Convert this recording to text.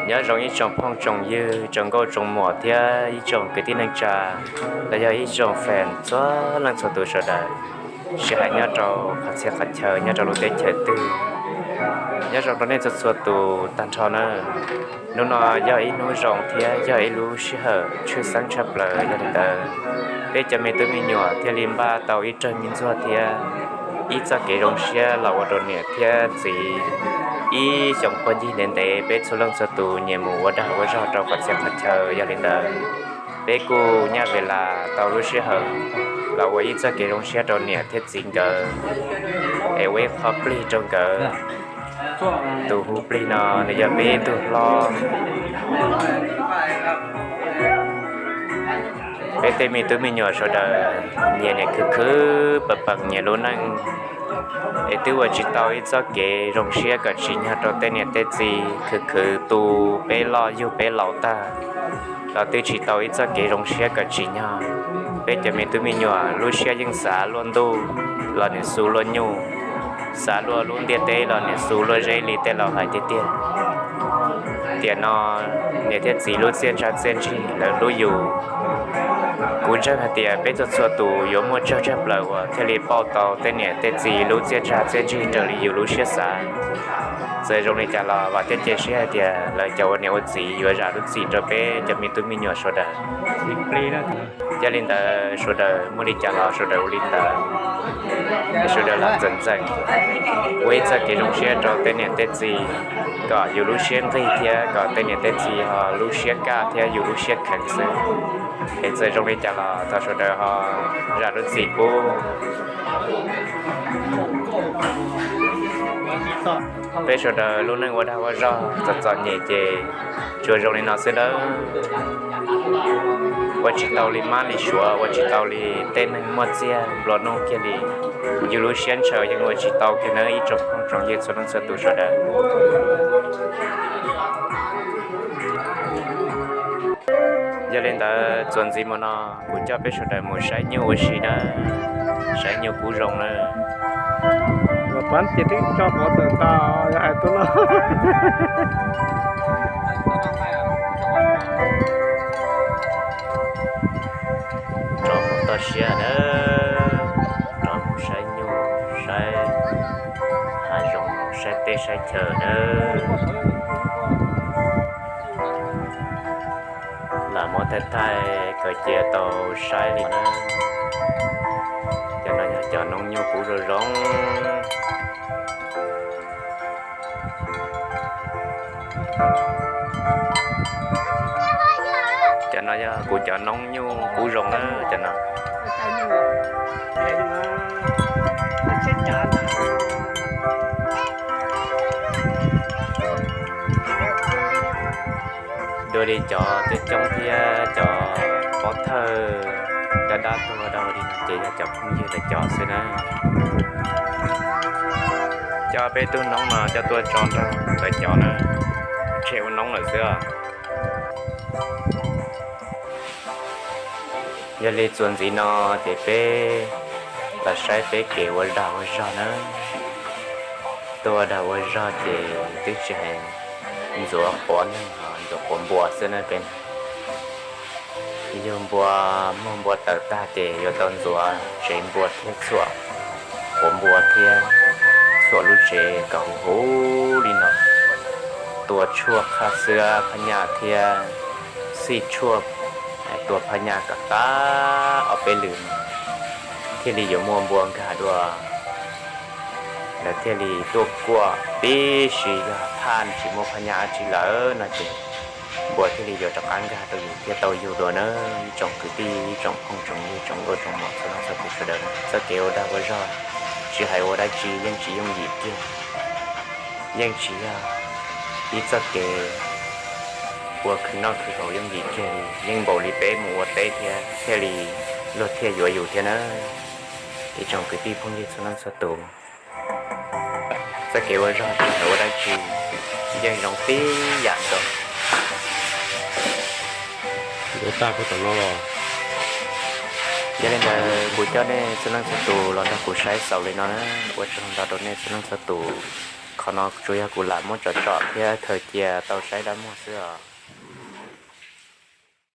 Nyob zoo ib tsoom phooj tsoom ywg, tsoom nkauj tsoom muam thiab ib tsoom kwv tij neej tsa, los yog ib tsoom fans txhua leej txhua tus sawv daws, tsis hais nyob rau qhov txhia qhov chaw, nyob rau lub teb chaws twg, nyob zoo rau nej txhua txhua tus tag nrho na. Hnub no yog ib hnub zoo thiab yog ib lub sij hawm tshwj xeeb tshaj plaws, yog li ntawd peb cov me tub me nyuam thiaj li npaj tau ib raug me ntxuag thiab ib txoj kev zoo siab los ua rau niam thiab txiv ib xyoos puag ncig ntev ntev peb txhua leej txhua tus nyias mus ua dag ua zog rau qhov txhia qhov chaw. Yog li ntawd peb kuj nyaj ve las tau lub sij hawm los ua ib txoj kev zoo siab rau niam thiab txiv nkawd, es ua ib qho plig rau nkawd. Tus hu plig no nws yog peb ib tug hlob. Peb tej me tub me nyuam sawv daws nyias niam khwv khwv peem peem nyias lub neej, es twb ua tsis tau ib txoj kev zoo siab kom tsim nyog rau tej niam tej txiv, khwv khwv tu peb loj yug peb laus tag los twb tsis tau ib txoj kev zoo siab kom tsim nyog. Peb cov me tub me nyuam lub siab yeej xav luaj ntuj los niam xu luaj nyuj, xav luaj lub ntiaj teb los niam xu luaj zeb li tej laus hais tiag tiag. Tiam no niam thiab txiv lub txiaj ntsha txiaj ntsig lawv hlub yus. Kuv ntseeg hais tias peb txhua txhua tus yuav muaj tsawg tshaj plaws uas thiaj li pauj tau tej niam tej txiv lub txiaj ntsha txiaj ntsig raws li yus lub siab xav. Txawm zoo li cas los vam thiab cia siab hais tias lawv cov ua niam ua txiv yuav zam lub txim rau peb cov me tub me nyuam sawv daws. Yog li ntawd sawv daws muaj li cas los sawv daws ua li ntawd, sawv daws lam ntxeev ntxees ua ib txoj kev zoo siab rau tej niam tej txiv, kom yus lub siab nqig thiab kom tej niam tej txiv ho lub siab kaj thiab yus lub siab kheev xwb. Es txawm zoo li cas los thov sawv daws ho zam lub txim pub. Peb sawv daws lub neej ua dag ua zog txom txom nyem ces tsuas zoo li no xwb nawb. Ua tsis tau li mab li suav, ua tsis tau li tej neeg muaj txiag nplua nuj kiag li. Yus lub siab ntshaw yeej ua tsis tau kiag nawb ib tsoom phooj tsoom ywg txhua leej txhua tus sawv daws. Yog li ntawd txuas ntxiv mus no kuv coj peb sawv daws mus saib nyuj ua si na, saib nyuj kub zoo na. Pab ces twb tso pov tawm tas, yog hais tuaj no. Rov mus toj siab na, rov mus saib nyuj, saib hav zoov, saib teb saib chaw na. Lam muab thaij thaij kawg cia tau saib li na. Cov no yog cov noob nyuj kub zoo zoo. Cov no yog kuv cov noob nyuj kub zoo na, cov no. Dua li cov coob coob thiab cov pov thawj dab dab tuag dau li no ces yog cov phooj ywg lawv cov xwb na. Coj peb tug noob no coj tuaj tso nrog lawv cov na, tshem ua noob lawm xwb os. Yog li txuas ntxiv no ces peb los saib peb kev ua dag ua zog na. Tuaj ua dag ua zog ces twb tsis hais ntxuav quav neeg, ntxuav quav npua xwb na peb. Yug npua, muag npua tawm tag ces yuav tau ntxuav tsev npua thiab txhuam quav npua thiab txhuam lub tsev kom huv huv li no. Tua tshuaj qhaj xwb phab nyaj thiab xij tshuaj, tua phab nyaj kom qab ob peb lwm no thiaj li yuav muaj npua nkag dua. Lawv thiaj li tuaj kuaj tib si, yog phaj tsis muaj phab nyaj dab tsi lawm no ces npua thiaj li yuav rov qab nkag rau yus thiaj tau yug dua na. Ib tsoom kwv tij, ib tsoom phooj tsoom ywg, tsoom nkauj tsoom muam txhua leej txhua tus sawv daws, txoj kev ua dag ua zog tsis hais ua dab tsi yeej tsis yooj yim kiag, yeej tsis yog ib txoj kev ua khwv noj khwv haus yooj yim kiag li, yeej npaum li peb mus ua teb thiab thiaj li luag thiaj yuav yus thiab na. Ib tsoom kwv tij phooj ywg txhua leej txhua tus, txoj kev ua zog tsis hais ua dab tsi yeej zoo tib yam nkaus. Yuav tag puag tom no los. Yog li ntawd kuv coj nej txhua leej txhua tus los nrog kuv saib xaus li no na. Ua tsaug ntau rau nej txhua leej txhua tus Qhov no tsuas yog kuv lam muab tsom tsom thiab khaws cia tau saib dab muag xwb os.